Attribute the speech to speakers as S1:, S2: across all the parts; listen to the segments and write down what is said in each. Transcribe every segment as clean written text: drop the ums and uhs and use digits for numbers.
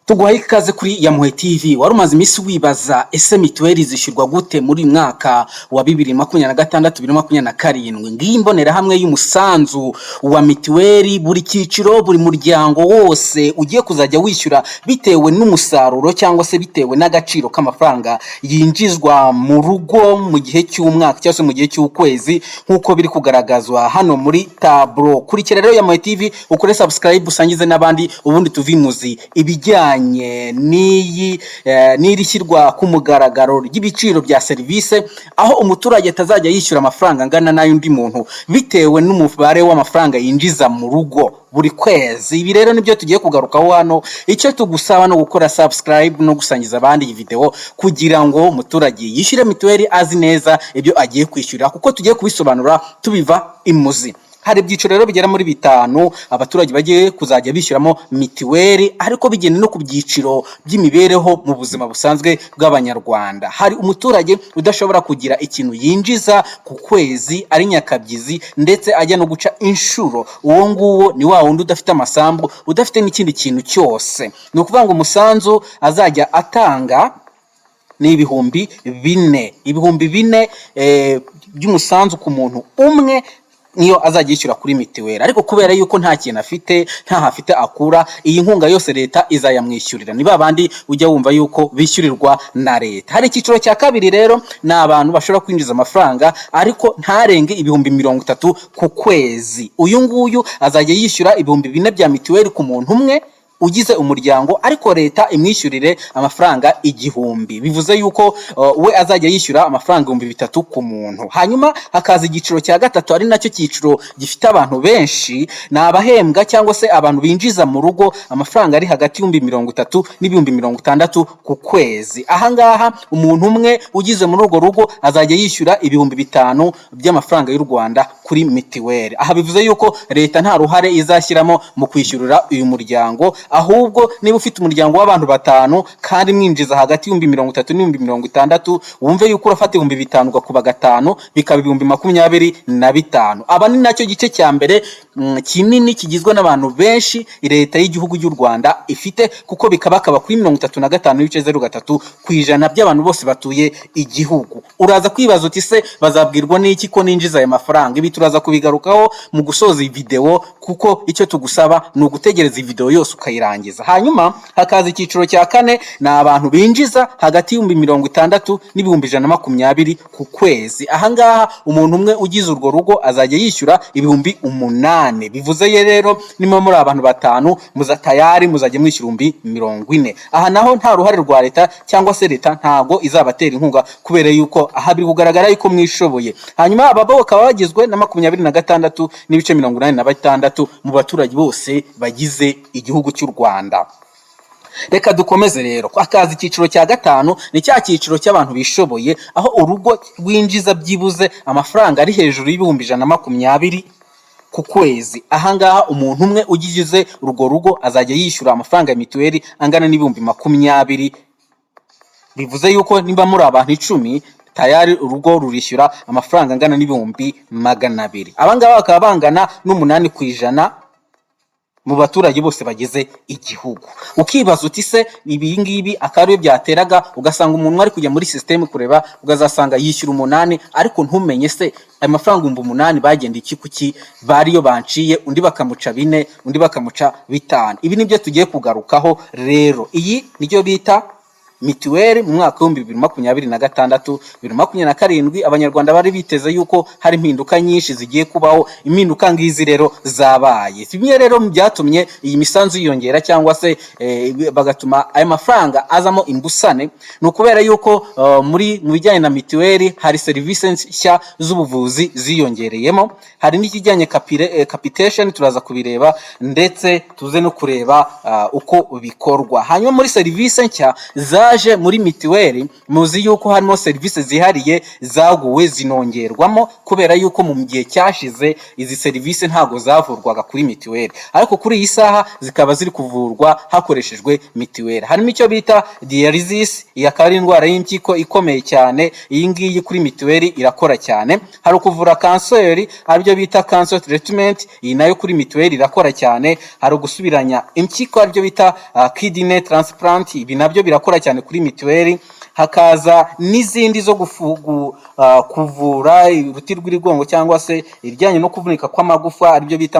S1: Tuguhaye ikaze kuri Yamuhe TV. Wari umaze iminsi wibaza: ese mituweli zishyurwa gute muri uyu mwaka wa 2026, 2027? Ngiyi imbonerahamwe y'umusanzu wa mituweli, buri cyiciro, buri muryango wose ugiye kuzajya wishyura bitewe n'umusaruro cyangwa se bitewe n'agaciro k'amafaranga yinjizwa mu rugo mu gihe cy'umwaka cyangwa se mu gihe cy'ukwezi, nk'uko biri kugaragazwa hano muri tableau. Kurikira rero Yamuhe TV, ukore subscribe, usangize n'abandi, ubundi tuvimuzi ibijyanye n'iyi n'iri shyirwa ku mugaragaro ry'ibiciro bya serivisi, aho umuturage atazajya yishyura amafaranga angana n'ay'undi muntu bitewe n'umubare w'amafaranga yinjiza mu rugo buri kwezi. Ibi rero nibyo tugiye kugarukaho hano. Icyo tugusaba no gukora subscribe no gusangiza abandi iyi video, kugira ngo umuturage yishyure mituweli azi neza ibyo agiye kwishyura, kuko tugiye kubisobanura tubiva imuzi. Hari ibyiciro rero bigera muri bitanu abaturage bagiye kuzajya bishyuramo mituweli, ariko bigenda no ku byiciro by'imibereho mu buzima busanzwe bw'Abanyarwanda. Hari umuturage udashobora kugira ikintu yinjiza ku kwezi, ari nyakabyizi, ndetse ajya no guca inshuro. Uwo nguwo ni wa wundi udafite amasambu, udafite n'ikindi kintu cyose. Ni ukuvuga ngo umusanzu azajya atanga ni 4000, 4000 by'umusanzu ku muntu umwe, niyo azajya yishyura kuri mituweli. Ariko kubera yuko nta kintu afite, ntaho afite akura, iyi nkunga yose leta izayamwishyurira. Ni ba bandi ujya wumva yuko bishyurirwa na leta. Hari icyiciro cya kabiri rero, ni abantu bashobora kwinjiza amafaranga ariko ntarenge 30,000 ku kwezi. Uyu nguyu azajya yishyura 4000 bya mituweli ku muntu umwe ugize umuryango, ariko leta imwishyurire amafaranga 1000. Bivuze yuko we azajya yishyura amafaranga 3000 ku muntu. Hanyuma hakaza icyiciro cya gatatu, ari nacyo cyiciro gifite abantu benshi, ni abahembwa cyangwa se abantu binjiza mu rugo amafaranga ari hagati y'30,000 n'ibihumbi 60 ku kwezi. Ahangaha umuntu umwe ugize muri urwo rugo azajya yishyura 5000 by'amafaranga y'u Rwanda kuri mitiweli. Aha bivuze yuko leta nta ruhare izashyiramo mu kwishyurira uyu muryango. Ahubwo niba ufite umuryango w'abantu batanu kandi mwinjiza hagati y'30,000 n'ibihumbi 60, wumve yuko urafata 5000 ugakuba gatanu, bikaba 25,000. Aba ni nacyo gice cya mbere kinini kigizwe n'abantu benshi leta y'igihugu cy'u Rwanda ifite, kuko bikabakaba kuri 35.03% by'abantu bose batuye igihugu. Uraza kwibaza uti: se bazabwirwa n'iki ko ninjiza aya mafaranga? Ibi turaza kubigarukaho mu gusoza iyi video, kuko icyo tugusaba ni ugutegereza iyi video yose ukayirangiza. Hanyuma hakaza icyiciro cya kane, ni abantu binjiza hagati y'60,000 n'ibihumbi 120 ku kwezi. Ahangaha umuntu umwe ugize urwo rugo azajya yishyura 8000. Bivuze ye rero niba muri abantu batanu, muza tayari muzajya mwishyura 40,000. Aha naho nta ruhare rwa leta, cyangwa se leta ntabwo izabatera inkunga, kubera yuko aha biri kugaragara yuko mwishoboye. Hanyuma aba bo bakaba bagizwe na 26.86 mu baturage bose bagize igihugu cy'u Rwanda. Reka dukomeze rero. Hakaza icyiciro cya gatanu, ni cya cyiciro cy'abantu bishoboye, aho urugo rwinjiza byibuze amafaranga ari hejuru y'120,000 ku kwezi. Ahangaha umuntu umwe ugize urwo rugo azajya yishyura amafaranga ya mituweli angana n'ibihumbi 20. Bivuze yuko niba muri abantu 10, tayari urugo rurishyura amafaranga angana n'ibihumbi 200. Abangaba bakaba bangana n'8% mu baturage bose bagize igihugu. Ukibaza uti: se ibi ngibi akaba aribyo byateraga ugasanga umuntu ari kujya muri sisiteme kureba, ukazasanga yishyura umunani, ariko ntumenye se ayo mafaranga 8000 bagenda iki, kuki bariyo banciye undi bakamuca bine, undi bakamuca bitanu? Ibi nibyo tugiye kugarukaho rero. Iyi nibyo bita mituweli mu mwaka w'2026, 2027. Abanyarwanda bari biteze yuko hari impinduka nyinshi zigiye kubaho. Impinduka ngizi rero zabaye. Bimwe rero mu byatumye iyi misanzu yiyongera cyangwa se bagatuma aya mafaranga azamo imbusane, ni ukubera yuko muri mu bijyanye na mituweli hari serivisi nshya z'ubuvuzi ziyongereyemo, hari n'ikijyanye capitation, turaza kubireba, ndetse tuze no kureba uko bikorwa. Hanyuma muri serivisi nshya zajemo, Byaje muri mituweli. Muzi yuko harimo serivisi zihariye zaguwe zinongerwamo, kubera yuko mu gihe cyashize izi serivisi ntabwo zavurwaga kuri mituweli, ariko kuri iyi saha zikaba ziri kuvurwa hakoreshejwe mituweli. Harimo icyo bita dialysis, iyi akaba ari indwara y'impyiko ikomeye cyane. Iyi ngiyi kuri mituweli irakora cyane. Hari ukuvura kanseri, aribyo bita cancer treatment, iyi nayo kuri mituweli irakora cyane. Hari ugusubiranya impyiko, aribyo bita kidney transplant, ibi nabyo birakora cyane kuri mituweli. Hakaza n'izindi zo kuvura uruti rw'irigongo cyangwa se ibijyanye no kuvunika kw'amagufa, aribyo bita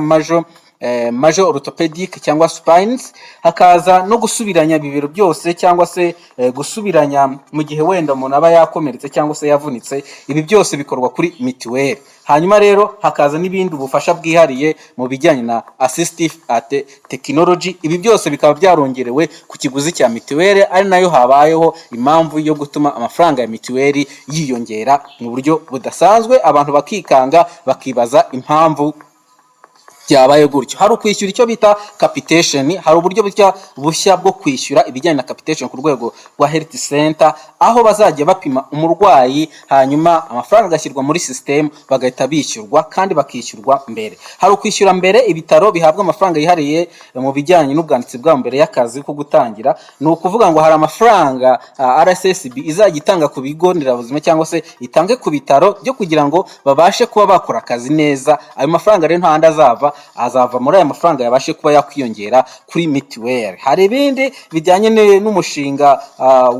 S1: major orthopedic cyangwa spines. Hakaza no gusubiranya ibibero byose cyangwa se gusubiranya mu gihe wenda umuntu aba yakomeretse cyangwa se yavunitse. Ibi byose bikorwa kuri mituweli. Hanyuma rero hakaza n'ibindi, ubufasha bwihariye mu bijyanye na assistive at technology. Ibi byose bikaba byarongerewe ku kiguzi cya mituweli, ari nayo habayeho impamvu yo gutuma amafaranga ya mituweli yiyongera mu buryo budasanzwe, abantu bakikanga, bakibaza impamvu byabaye gutyo. Hari ukwishyura icyo bita capitation. Hari uburyo bushya bwo kwishyura ibijyanye na capitation ku rwego rwa health center, aho bazajya bapima umurwayi, hanyuma amafaranga agashyirwa muri system, bagahita bishyurwa kandi bakishyurwa mbere. Hari ukwishyura mbere ibitaro bihabwa amafaranga yihariye mu bijyanye n'ubwanditsi bwabo mbere y'akazi ko gutangira. Ni ukuvuga ngo hari amafaranga RSSB izajya itanga ku bigo nderabuzima cyangwa se itange ku bitaro byo kugira ngo babashe kuba bakora akazi neza. Ayo mafaranga rero nta handi azava, azava muri aya mafaranga yabashe kuba yakwiyongera kuri mituweli. Hari ibindi bijyanye n'umushinga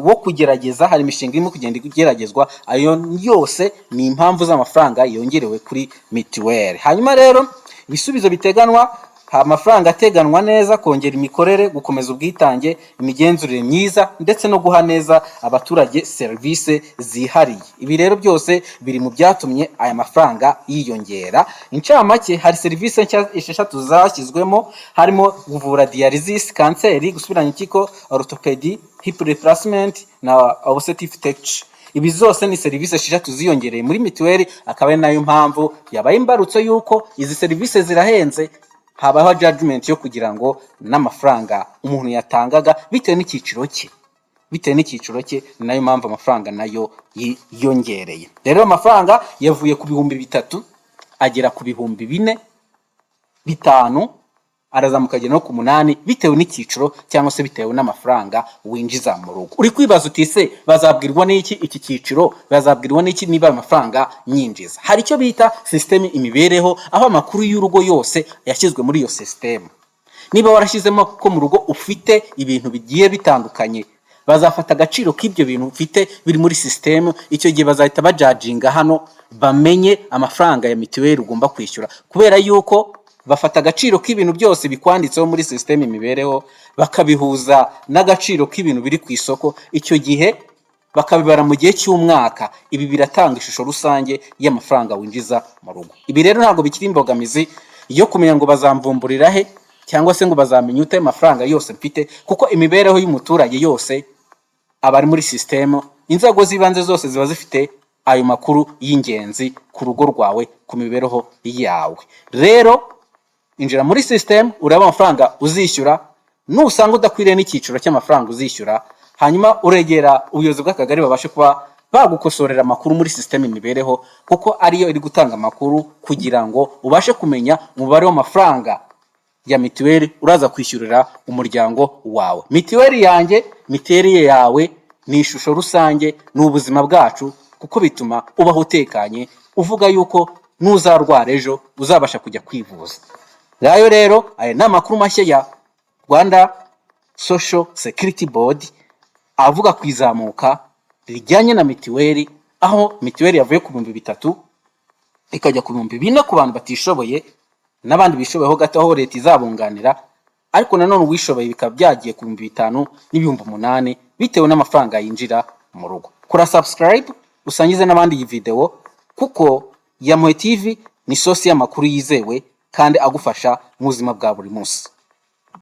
S1: wo kugerageza. Hari imishinga irimo kugenda igeragezwa. Ayo yose ni impamvu z'amafaranga yongerewe kuri mituweli. Hanyuma rero ibisubizo biteganwa: amafaranga ateganwa neza kongera imikorere, gukomeza ubwitange, imigenzurire myiza, ndetse no guha neza abaturage serivisi zihariye. Ibi rero byose biri mu byatumye aya mafaranga yiyongera. Incamake, hari serivisi nshya 6 zashyizwemo, harimo kuvura dialysis, kanseri, gusubiranya impyiko, orthopedy, hip replacement na assistive tech. Ibi zose ni serivisi 6 ziyongereye muri mituweli, akaba ari nayo mpamvu yabaye imbarutso y'uko izi serivisi zirahenze. Habaho judgment yo kugira ngo n'amafaranga umuntu yatangaga bitewe n'icyiciro cye, ni nayo mpamvu amafaranga nayo yiyongereye. Rero amafaranga yavuye ku 3000 agera ku 4000, 5000, arazamuka agera no ku 8, bitewe n'icyiciro cyangwa se bitewe n'amafaranga winjiza mu rugo. Uri kwibaza uti: "Se bazabwirwa n'iki iki cyiciro? Bazabwirwa n'iki niba ayo mafaranga nyinjiza?" Hari icyo bita sisiteme Imibereho, aho amakuru y'urugo yose yashyizwe muri iyo sisiteme. Niba warashyizemo ko mu rugo ufite ibintu bigiye bitandukanye, bazafata agaciro k'ibyo bintu ufite biri muri sisiteme. Icyo gihe bazahita bajudginga hano, bamenye amafaranga ya mituweli ugomba kwishyura, kubera yuko bafata agaciro k'ibintu byose bikwanditseho muri sisiteme Imibereho, bakabihuza n'agaciro k'ibintu biri ku isoko. Icyo gihe bakabibara mu gihe cy'umwaka. Ibi biratanga ishusho rusange y'amafaranga winjiza mu rugo. Ibi rero ntabwo bikiri imbogamizi yo kumenya ngo bazamvumburira he cyangwa se ngo bazamenya ute ayo mafaranga yose mfite, kuko imibereho y'umuturage yose aba ari muri sisitemu. Inzego z'ibanze zose ziba zifite ayo makuru y'ingenzi ku rugo rwawe, ku mibereho yawe. Rero injira muri sisitemu, urebe amafaranga uzishyura. Nusanga udakwiriye n'icyiciro cy'amafaranga uzishyura, hanyuma uregera ubuyobozi bw'akagari, babashe kuba bagukosorera amakuru muri sisiteme Imibereho, kuko ariyo iri gutanga amakuru kugira ngo ubashe kumenya umubare w'amafaranga ya mituweli uraza kwishyurira umuryango wawe. Mituweli yanjye, mituweli yawe ni ishusho rusange, ni ubuzima bwacu, kuko bituma ubaho utekanye, uvuga yuko nuzarwara ejo uzabasha kujya kwivuza. Ngayo rero, aya ni amakuru mashya ya Rwanda Social Security Board avuga ku izamuka rijyanye na mituweli, aho mituweli yavuye ku 3000 ikajya ku 4000 ku bantu batishoboye n'abandi bishoboyeho gato, aho leta izabunganira. Ariko nanone uwishoboye bikaba byagiye ku 5000 n'8,000, bitewe n'amafaranga yinjira mu rugo. Kora subscribe, usangize n'abandi iyi video, kuko Yamuhe TV ni source y'amakuru yizewe kandi agufasha mu buzima bwa buri munsi.